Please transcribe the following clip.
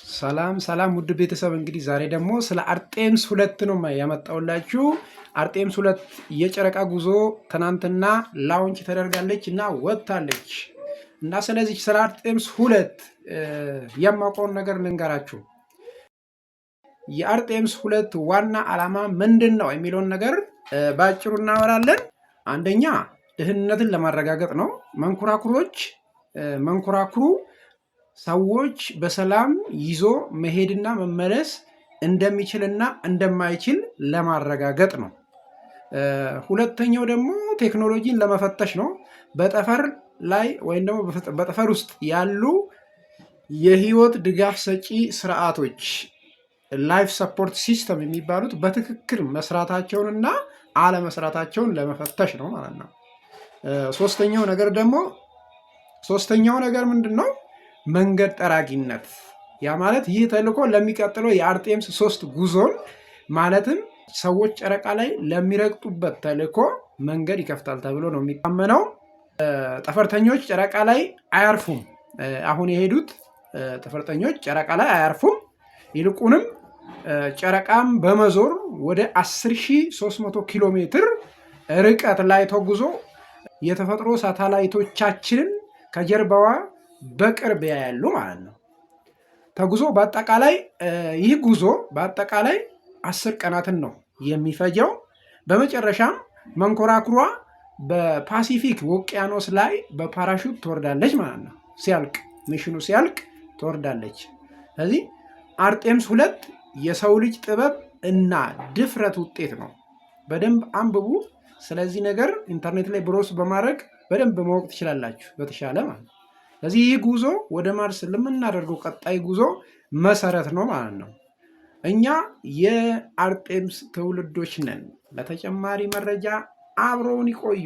ሰላም ሰላም ውድ ቤተሰብ፣ እንግዲህ ዛሬ ደግሞ ስለ አርጤምስ 2 ነው ያመጣውላችሁ። አርጤምስ 2 የጨረቃ ጉዞ ትናንትና launch ተደርጋለች እና ወጥታለች። እና ስለዚህ ስለ አርጤምስ 2 የማውቀውን ነገር ልንገራችሁ። የአርጤምስ 2 ዋና ዓላማ ምንድን ነው የሚለውን ነገር በአጭሩ እናወራለን። አንደኛ ደህንነትን ለማረጋገጥ ነው። መንኮራኩሩ ሰዎች በሰላም ይዞ መሄድና መመለስ እንደሚችልና እንደማይችል ለማረጋገጥ ነው። ሁለተኛው ደግሞ ቴክኖሎጂን ለመፈተሽ ነው። በጠፈር ላይ ወይም ደግሞ በጠፈር ውስጥ ያሉ የህይወት ድጋፍ ሰጪ ስርዓቶች፣ life support system የሚባሉት፣ በትክክል መስራታቸውንና አለመስራታቸውን ለመፈተሽ ነው ማለት ነው። ሶስተኛው ነገር ደግሞ፣ ሶስተኛው ነገር ምንድን ነው? መንገድ ጠራጊነት። ያ ማለት ይህ ተልዕኮ ለሚቀጥለው የአርጤምስ 3 ጉዞን፣ ማለትም ሰዎች ጨረቃ ላይ ለሚረግጡበት ተልዕኮ መንገድ ይከፍታል ተብሎ ነው የሚታመነው። ጠፈርተኞች ጨረቃ ላይ አያርፉም። አሁን የሄዱት ጠፈርተኞች ጨረቃ ላይ አያርፉም። ይልቁንም ጨረቃም በመዞር ወደ 10,300 ኪሎ ሜትር ርቀት ላይ ተጉዞ የተፈጥሮ ሳተላይቶቻችንን ከጀርባዋ በቅርብ ያያሉ ማለት ነው። ተጉዞ በአጠቃላይ ይህ ጉዞ በአጠቃላይ 10 ቀናትን ነው የሚፈጀው። በመጨረሻም መንኮራኩሯ በፓሲፊክ ውቅያኖስ ላይ በፓራሹት ትወርዳለች ማለት ነው። ሲያልቅ፣ mission ኑ ሲያልቅ ትወርዳለች። ስለዚህ አርጤምስ 2 የሰው ልጅ ጥበብ እና ድፍረት ውጤት ነው። በደንብ አንብቡ። ስለዚህ ነገር ኢንተርኔት ላይ browse በማድረግ በደንብ ማወቅ ትችላላችሁ በተሻለ ማለት ነው። ስለዚህ ይህ ጉዞ ወደ ማርስ ለምናደርገው ቀጣይ ጉዞ መሰረት ነው ማለት ነው። እኛ የአርጤምስ ትውልዶች ነን። ለተጨማሪ መረጃ አብረውን ይቆዩ።